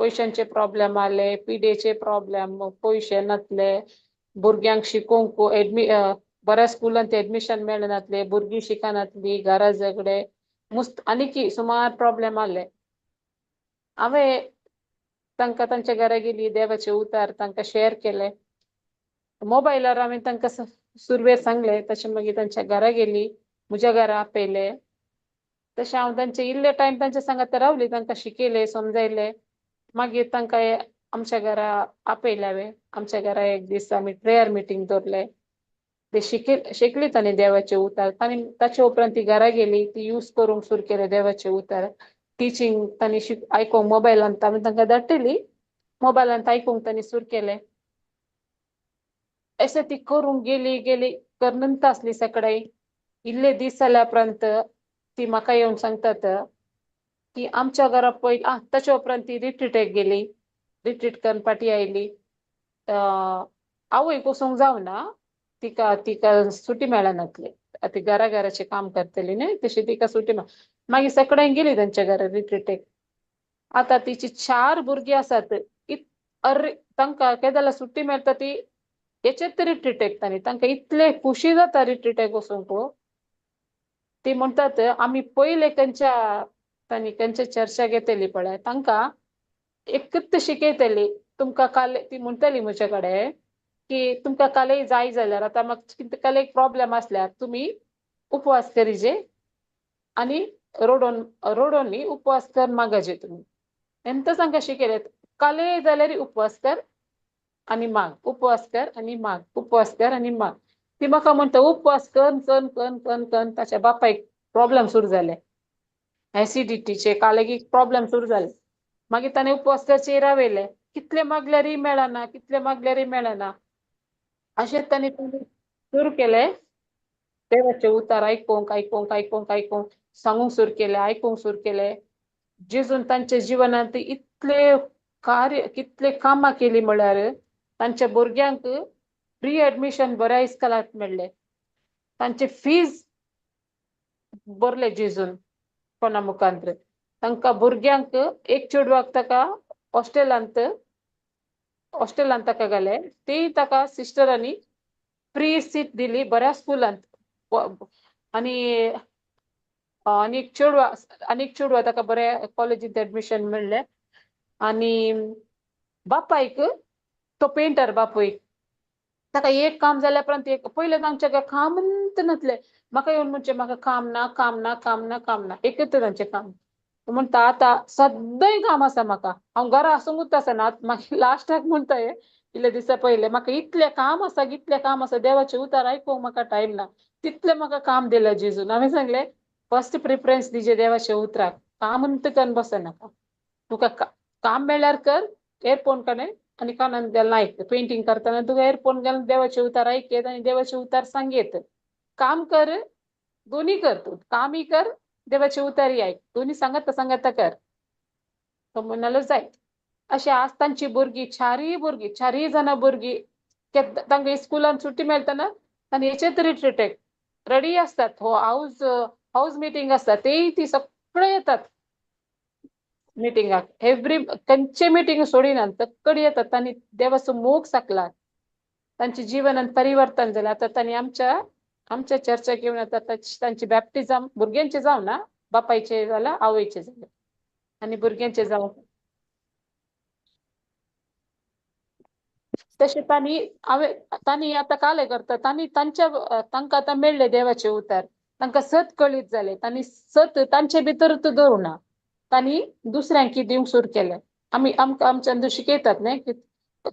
S2: पयशांचे प्रॉब्लेम आले, पिडेचे प्रॉब्लेम, पयशे नासले, भुरग्यांक शिकोवंक बऱ्या स्कुलांत एडमिशन मेळनासले, भुरगीं शिकनासली, घरा झगडे मुस्त आनीकी सुमार प्रॉब्लेम आले. हांवें तांकां तांच्या घरा गेली, देवाचे उतार तांकां शेअर केले. मोबायलार हांवें तांकां सुरवेर सांगलें, तशें मागीर तांच्या घरा गेली, म्हज्या घरा आपयले. तशें हांव तांचे इल्ले टायम तांच्या सांगात रावली, तांकां शिकयलें, समजायलें. मागीर तांकां आमच्या घरा आपयलें हांवें. आमच्या घरा एक दीस आमी प्रेयर मिटींग दवरलें. ते शिकली तांणी देवाचे उतार. तांणी ताचे उपरांत ती घरा गेली, ती यूज करूंक सुरू केले देवाचे उतार. टिचींग तांणी आयकोंक मोबायलांत आमी तांकां धाडटली, मोबायलांत आयकूंक तांणी सुरू केलें. अशें ती करूंक गेली गेली करनंत आसली सकाळी. इल्ले दीस जाल्या उपरांत ती म्हाका येवन सांगतात की आमच्या घरा पयलीं, ताच्या उपरांत ती रिट्रीटेक गेली. रिट्रीट करून फाटीं आयली. आवय वचूंक जावना, तिका तिका सुटी मेळनासली. ती घरा घराचें काम करतली न्हय, तशी तिका सुटी मेळ. मागीर सकाळी गेली तांच्या घरा रिट्रीटेक. आतां तिची 4 भुरगीं आसात. अरे तांकां केदोळा सुटी मेळटा ती हेचेत रिट्रीटेक तांणी. तांकां इतले खुशी जाता रिट्रीटेक वचूंक. ती म्हणटात आमी पयले खंयच्या तांणी खंयच्या चर्चा घेतली पळय, तांकां एकूच शिकयतली तुमकां काल. ती म्हणटली म्हजे कडेन की तुमकां कालय जाय जाल्यार, आतां म्हाका काल एक प्रॉब्लेम आसल्यार तुमी उपवास करिजे आनी रोडोन रोडोन न्ही उपवास कर मागाजे तुमी. एमतें तांकां शिकयलें, कालय जाल्यार उपवास कर आनी माग, उपवास कर आनी माग, उपवास कर आनी माग. ती म्हाका म्हणटा उपवास कर कर कर कर कर. ताच्या बापायक प्रॉब्लेम सुरू जाले, एसिडिटीचे कालेगीक प्रॉब्लेम सुरू जाले. मागीर ताणें उपवास करचे रावयले. कितले मागल्यारय मेळना, कितले मागल्यारय मेळना. अशें ताणें सुरू केलें. देवाचे उतार आयकूंक आयकूंक आयकूंक आयकूंक सांगूंक सुरू केलें, आयकूंक सुरू केलें. जेजून तांच्या जिवनांत इतले कार्य, कितले कामां केली म्हळ्यार तांच्या भुरग्यांक फ्री एडमिशन बऱ्या इस्कलांत मेळ्ळें. तांचे फीज भरले जेजून कोणा मुखांत. तांकां भुरग्यांक एक चेडवाक ताका हॉस्टेलांत हॉस्टेलांत ताका घाले, ती ताका सिस्टरांनी फ्री सीट दिली बऱ्या स्कुलांत. आनी आनी चेडवा आनी एक चेडवा ताका बऱ्या कॉलेजींत एडमिशन मेळ्ळें. आनी बापायक तो पेंटर बापूय, ताका एक काम जाल्या उपरांत एक पयलें तांच्या कामूच नासलें. म्हाका येवन म्हणचें म्हाका काम ना, काम ना, काम ना, काम ना, एकच तांचें काम. म्हणटा आतां सद्दांय काम आसा म्हाका, हांव घरा आसूंकूच आसना. मागीर लास्टाक म्हणटा हे इल्ले दिसा पयलें म्हाका इतलें काम आसा, इतलें काम आसा, देवाचें उतार आयकूंक म्हाका टायम ना, तितलें म्हाका काम दिलें जेजून. हांवें सांगलें फर्स्ट प्रिफरन्स दिजे देवाच्या उतराक, काम करून बसनाका. तुका काम मेळ्ळ्यार कर, एयरफोन काडून आनी कानान घालून आयक. पेंटींग करतना तुका एयरफोन घालून देवाचे उतार आयकयत आनी देवाचे उतार सांगयत. काम कर, दोन्ही कर, तूं कामय कर, देवाचे उतारय आयक, दोन्ही सांगता सांगता कर. तो म्हणालो जायत. अशें आज तांची भुरगीं, चारूय भुरगीं, चारूय जाणां भुरगीं तांकां स्कुलान सुटी मेळटना आनी हेचेत रिट्रीटेक रेडी आसतात. हो हावज हावज मिटींग आसता, तेय ती सगळे येतात मिटिंगाक. एवरी खंयचे मिटींग सोडिनात, तक्कडी येतात. तांणी देवाचो मोग साकला, तांच्या जिवनांत परिवर्तन जालें. आतां तांणी आमच्या आमच्या चर्चा घेवन आतां तांची बॅप्टिजम भुरग्यांचे जावं ना, बापायचे जालां, आवयचे जालें आनी भुरग्यांचे जावं. तशें तांणी हांवें तांणी आतां कालें करता, तांणी तांच्या तांकां आतां मेळ्ळें देवाचें उतार, तांकां सत कळीत जालें. तांणी सत तांचे भितर दवरुना, तांणी दुसऱ्यांक दिवंक सुरू केलें. आमी आमकां आमच्यान शिकयतात न्ही की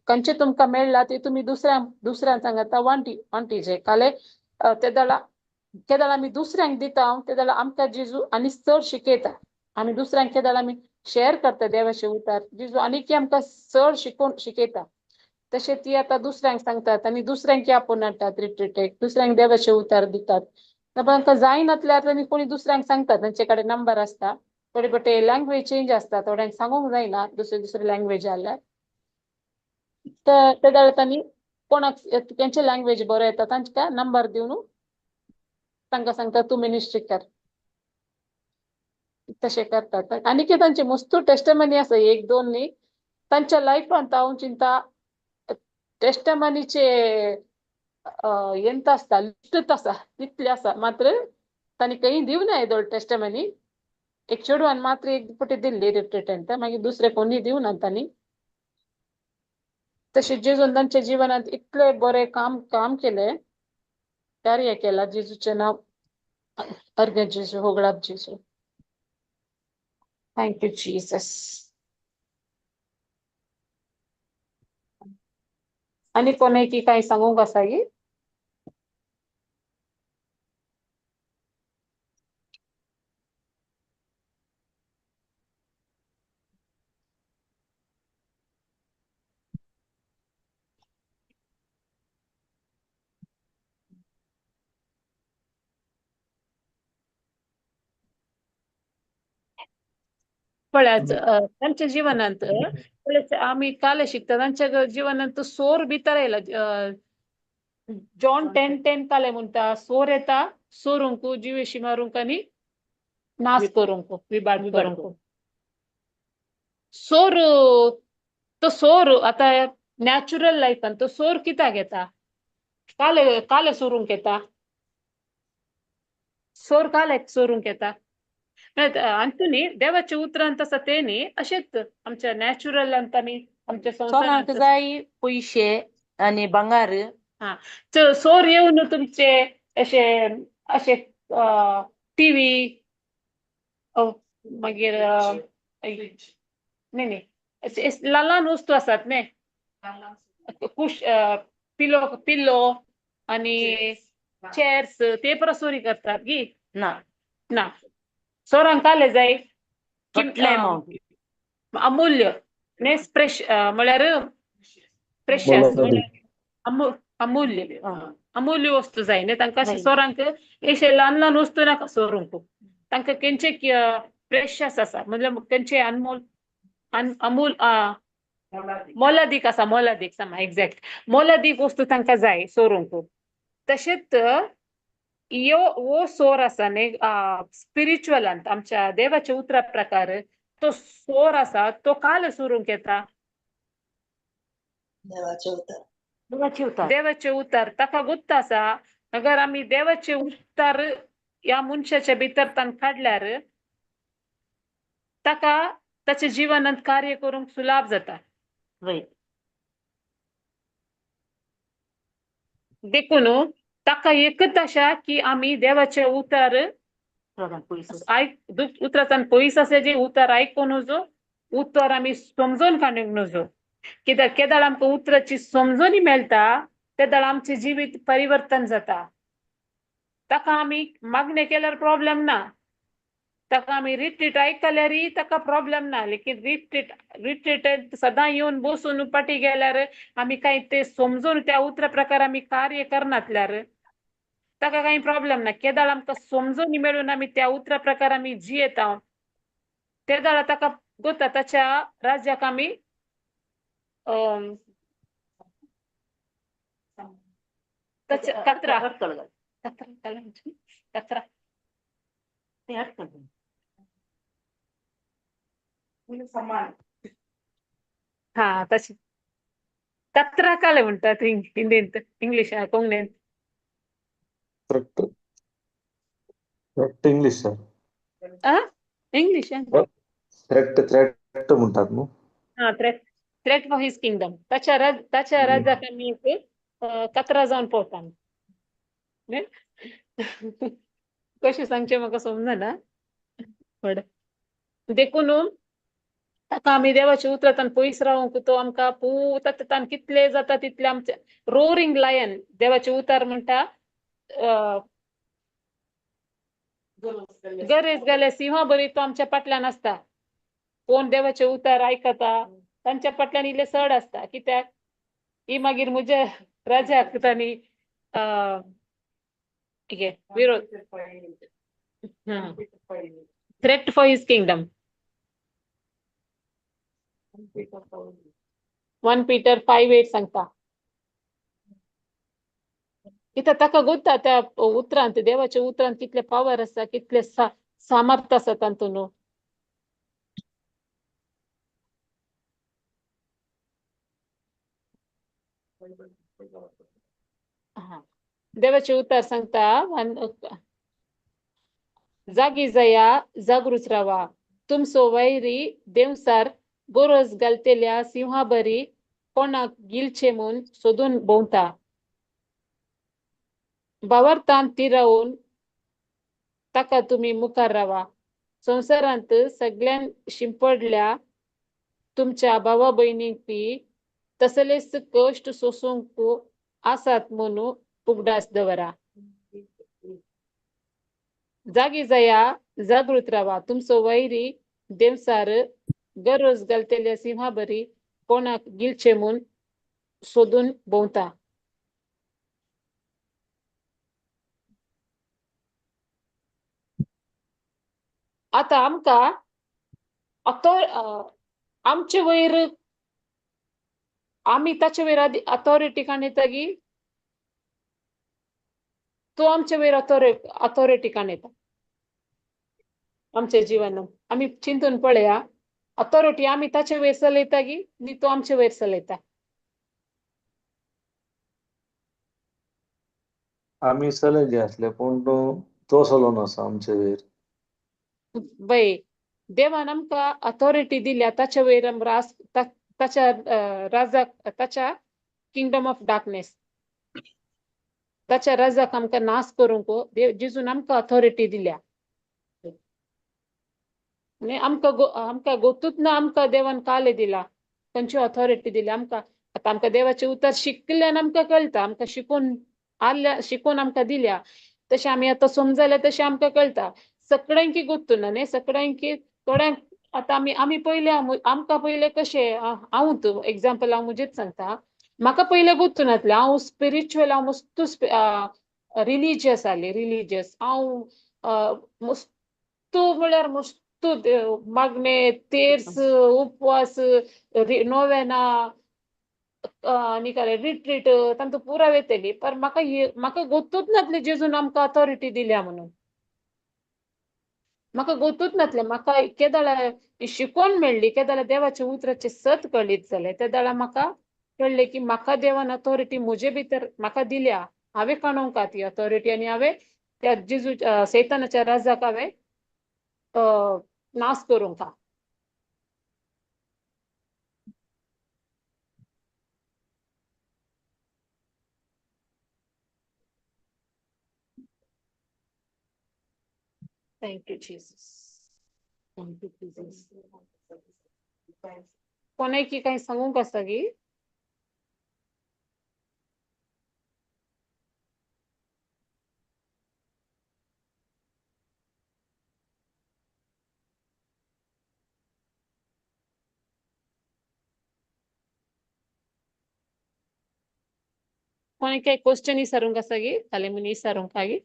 S2: खंयचें तुमकां मेळ्ळां ती तुमी दुसऱ्यांक दुसऱ्यांक सांगता वांटी वांटीचे. काले तेदोळा केदोळा आमी दुसऱ्यांक दिता, तेदोळा आमकां जेजू आनी चड शिकयता. आमी दुसऱ्यांक केदोळा आमी शेअर करता देवाचे उतार, जेजू आनीक आमकां चड शिकोवन शिकयता. तशें ती आतां दुसऱ्यांक सांगतात आनी दुसऱ्यांक आपोवन हाडटात रिट्रीटेक, दुसऱ्यांक देवाचे उतार दितात. तांकां जायनातल्यार तांणी कोणी दुसऱ्यांक सांगतात, तांचे कडेन नंबर आसता. थोडे पटे लँग्वेज चेंज आसता, थोड्यांक सांगूंक जायना दुसरे दुसरे लँग्वेज जाल्यार, तर ते जाल्यार तांणी कोणाक तेंचे लँग्वेज बरो येता तांकां नंबर दिवन तांकां सांगता तूं मिनिस्ट्री कर. तशें करतात. आनी कितें तांचे मस्तू टेस्टमनी आसा, एक दोन न्ही. तांच्या लायफांत हांव चिंता टेस्टमनीचे ಎಂತ आसता, लिस्टूच आसा, तितले आसा. मात्र तांणी खंय दिवना येदोळ टेस्टमनी. एक चेडवान मात्र एक फावटी दिल्ली रिट्रीटांत, मागीर दुसरे कोणी दिवना तांणी. तशें जेजून तांच्या जिवनांत इतलें बरें काम काम केलें, कार्य केलां. जेजूचें नांव अर्घ जेजू, होगळाप जेजू. Thank you Jesus. आनी कोणाकी कांय सांगूंक आसा की? पळयात, तांच्या जिवनांत पळयात, आमी काल शिकता तांच्या जिवनांत सोर भितर आयला. जॉन 10:10 काले म्हणटा, सोर येता सोरूंक, जिवेशी मारूंक आनी नाश करूंक, विबाड
S1: विबाड.
S2: करूंक. सोर, तो सोर आतां नॅचरल लायफान तो सोर कित्याक येता? काले काले सोरूंक येता सोर, काले सोरूंक येता. अंतुनी देवाच्या उतरांत आसा ते न्ही, अशेंच आमच्या नॅचरल आमी आमच्या
S1: चोरांक
S2: संवसारांत
S1: जाय पयशे आनी भांगार.
S2: सोर येवन तुमचे अशे अशे टिवी, मागीर न्ही न्ही, अशे ल्हान ल्हान वस्तू आसात न्ही, कुश पिलो पिल्लो आनी चेअर्स, ते परस चोरी करतात गी?
S1: ना.
S2: ना. चोरांक काले जाय?
S1: कसले अमावंट.
S2: अमूल्य न्ही, प्रेश म्हळ्यार प्रेशस.
S3: मोलादीक.
S2: अमूल्य अमूल्य वस्तू जाय न्ही तांकां.
S1: जाय.
S2: चोरांक अशे ल्हान ल्हान वस्तू नाका चोरूंक. तांकां तेंचे प्रेशस आसा, म्हणजे तेंचे अनमोल अमूल मोलादीक आसा, मोलादीक सामा एक्झॅक्ट मोलादीक वस्तू तांकां जाय चोरूंक. तशेंच यो हो सोर आसा न्ही स्पिरिच्युअलांत, आमच्या देवाच्या उतरा प्रकार तो सोर आसा, तो काल चोरूंक येता?
S4: देवाचे उतर.
S1: देवाचे उतर.
S2: देवाचे उतर ताका गुप्त आसा. अगर आमी देवाचे उतर ह्या मनशाच्या भितर तान काडल्यार ताका ताच्या जिवनांत कार्य करूंक सुलाभ जाता.
S1: वय.
S2: देखून ताका एकच आशा की आमी देवाचे उतर
S1: चोरांक पयसो.
S2: आयक उतराच्यान पयस आसा जे उतर आयकूं नजो, उतर आमी समजून काडूंक नजो. कित्याक केदाळ आमकां उतराची समजणी मेळटा तेदाळ आमचें जिवीत परिवर्तन जाता. ताका आमी मागणें केल्यार प्रॉब्लेम ना, ताका आमी रिट्रीट आयकल्यारय ताका प्रॉब्लेम ना, लेकीन रिट्रीट रिट्रीट सदां येवन बसून पाटी गेल्यार आमी कांय ते समजून त्या उतरा प्रकार आमी कार्य करनासल्यार ताका कांय प्रॉब्लेम ना. केदाळ आमकां समजून मेळून आमी त्या उतरा प्रकार आमी जियेता तेदाळ ताका गोता ताच्या राज्याक आमी ताच्या कतरा
S1: अडकल घाल.
S2: कतरा काय म्हणचे? कतरा.
S1: ते अडकल घाल.
S2: हा, तशें कतरा काले म्हणटात हिंदींत, इंग्लीश कोंकणींत.
S3: Threat, threat English sir.
S2: आ, इंग्लीश.
S3: थ्रेट, थ्रेट म्हणटात न्हू.
S2: हा, threat, threat for his kingdom. ताच्या राज ताच्या राज्याक आमी एक कतरा जावन पळता न्ही. कशें सांगचें म्हाका समजना व्हड. देखून ताका आमी देवाच्या उतरांतल्यान पयस रावंक तो आमकां पूत तान कितले जाता तितले आमचे रोरींग लायन. देवाचें उतर म्हणटा, गरज गेल्यार सिंहा बरी तो आमच्या फाटल्यान आसता. कोण देवाचें उतर आयकता तांच्या फाटल्यान इल्लें चड आसता, कित्याक ही मागीर म्हज्या राजाक तांणी कितें विरोध, threat for his kingdom. 1 Peter 5:8 सांगता. कित्याक ताका गोत्ता त्या उतरांत, देवाच्या उतरांत कितले पावर आसा, कितले सामर्थ्य आसा तातूंत न्हू. हा, देवाचे उतर सांगता, जागी जाया, जागृत रावा, तुमचो वैरी देवसार गोरज घालतेल्या सिंहाबरी कोणाक गिलचे म्हूण सोदून भोंवता. भावार्थान ती रावून ताका तुमी मुखार रावा. संवसारांत सगळ्यान शिंपडल्या तुमच्या भावा भयणींक बी तसलेच कश्ट सोसूंक आसात म्हणून उगडास दवरा. जागी जाया, जागृत रावा, तुमचो वैरी देवसार गरज घालतेल्या सिंहाबरी कोणाक गिलचे म्हूण सोदून भोंवता. आतां आमकां आमचे वयर आमी ताचे वयर अथॉरिटी काणयता की तो आमचे वयर अथॉरिटी काणयता आमच्या जिवनात. आमी चिंतून पळया, अथॉरिटी आमी ताचे वयर चलयता की न्ही तो आमचे वयर चलयता?
S3: आमी चलयले आसले पूण तो तो चलोन आसा आमचे वयर.
S2: बाय, देवान आमकां अथॉरिटी दिल्या ताचे वयर, राज ताच्या राजाक, ताच्या किंगडम ऑफ डार्कनेस, ताच्या राजाक आमकां नाश करूंक देव जेजून आमकां अथॉरिटी दिल्या. आनी आमकां आमकां गोतूच ना, आमकां देवान काले दिला, खंयची अथॉरिटी दिल्या आमकां. आतां आमकां देवाचें उतर शिकल्यान आमकां कळटा, आमकां शिकोवन आल्या, शिकोवन आमकां दिल्या, तशें आमी आतां समजल्या तशें आमकां कळटा. सगळ्यांकी गोत्तू ना न्ही, सगळ्यांकी थोड्यांक. आतां आमी आमी पयले आमकां पयले कशें, हांव एग्जाम्पल हांव म्हजेच सांगता, म्हाका पयले गोत्तू नासलें. हांव स्पिरिच्युअल, हांव मस्तू रिलीजियस आसलें, रिलीजियस हांव मस्तू म्हळ्यार मस्तू मागणे, तेर्स, उपवास, नोवेना आनी काय रिट्रीट तांतू पुरा वयतली. पर म्हाका म्हाका गोत्तूच नासलें जेजून आमकां अथॉरिटी दिल्या म्हणून. म्हाका गोतूच नासलें. म्हाका केदळा शिकोवन मेळ्ळी, केदळा देवाच्या उतराचें सत कळीत जालें, ते दाळा म्हाका कळ्ळें की म्हाका देवान अथॉरिटी म्हजे भितर म्हाका दिल्या, हांवें काणूंक ती अथॉरिटी आनी हांवें त्या जेजू सैतानाच्या राजाक हांवें नाश करूंक. Thank you, Jesus. Thank you, Jesus. कोणाकी काही सांगूंक आसा की? कोणी काही क्वेश्चन विचारूंक आसा की? फाल्यां म्हूण विचारूंक आगी.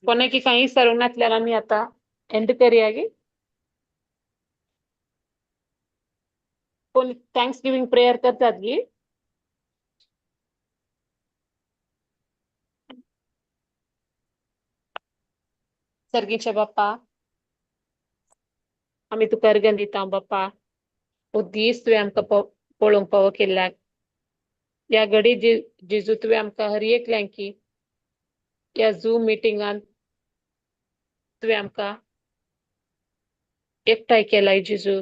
S2: कोणाकी काही विचारूंक नासल्यार आमी आतां एंड करया गी. कोण thanks giving prayer करतात गी? सर्गीचे बाप्पा, आमी तुका अर्घ दिता बाप्पा, हो दीस तुवें आमकां पळोवंक पावो केल्ल्याक. ह्या घडी जेजू तुवें आमकां हर एकल्यांकी ह्या झूम मिटिंगान तुवें आमकां एकठांय केलाय जेजू.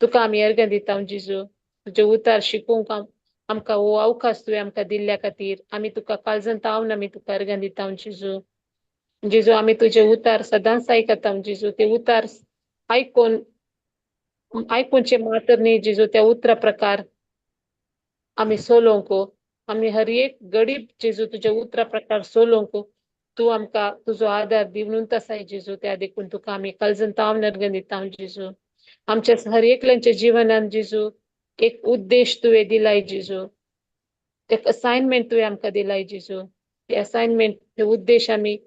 S2: तुका आमी अर्घ दिता जेजू, तुजें उतार शिकोवंक आमकां हो अवकाश तुवें आमकां दिल्ल्या खातीर आमी तुका काळजान तावन आमी तुका अर्घ दिता जेजू. जेजू, आमी तुजे उतार सदांच आयकता जेजू, ते उतार आयकून आयकुचे मात्र न्ही जेजू, त्या उतरा प्रकार आमी सोलोवंक, आमी हर एक गरीब जेजू तुज्या उतरा प्रकार सोलोवंक तूं आमकां तुजो आदार दिवन आसाय जेजू. त्या देखून तुका आमी काळजान तावन अर्घ दिता जेजू. आमच्या हर एकल्यांच्या जिवनान जेजू एक उद्देश तुवें दिलाय जेजू, एक असायनमेंट तुवें आमकां दिलाय जेजू. ते असायनमेंट, ते उद्देश आमी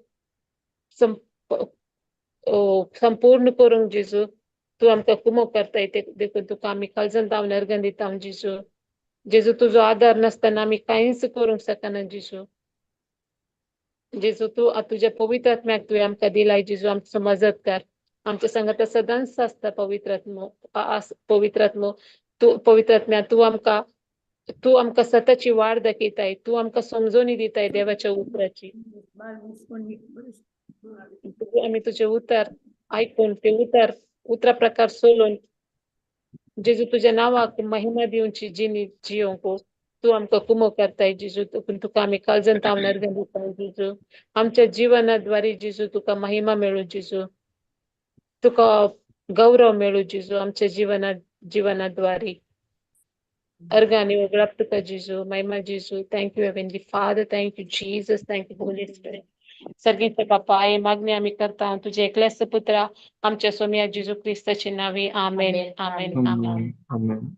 S2: संपूर्ण करूंक जेजू तूं आमकां कुमोक करताय. देखून तुका आमी काळजान धांवन अर्गां दिता जेजू. जेजू, तुजो आदार नासतना आमी कांयच करूंक शकना जेजू. जेजू, तूं तुज्या पवित्र आत्म्याक तुवें आमकां दिलाय जेजू, आमचो मजत कर. आमच्या संगात सदांच आसता पवित्र आत्मो. पवित्र आत्मो, तूं पवित्र आत्म्या, तूं आमकां सताची वाट दाखयताय. तूं आमकां समजोनी दिताय देवाच्या उतराची. आमी तुजें उतर आयकून ते उतर उतरा प्रकार सोलून जेजू तुज्या नांवाक महिमा दिवची जिणी जियोंक तूं आमकां कुमो करताय जेजू. तुका आमी काळजान तावन अर्गां दिता जेजू. आमच्या जिवनाद्वारे जेजू तुका महिमा मेळूं जेजू, तुका गौरव मेळूं जेजू आमच्या जीवनाद्वारे. अर्गां आनी होगळप तुका जेजू, महिमा जेजू. Thank you, Heavenly Father. Thank you, Jesus. Thank you, Holy Spirit. सर्गेस्त बापा, हे मागणी आमी करता तुझ्या एकल्याच पुत्रा, आमच्या सोमया जेजू क्रिस्ताचे नावे. आमेन, आमेन, आमेन.
S3: आमेन.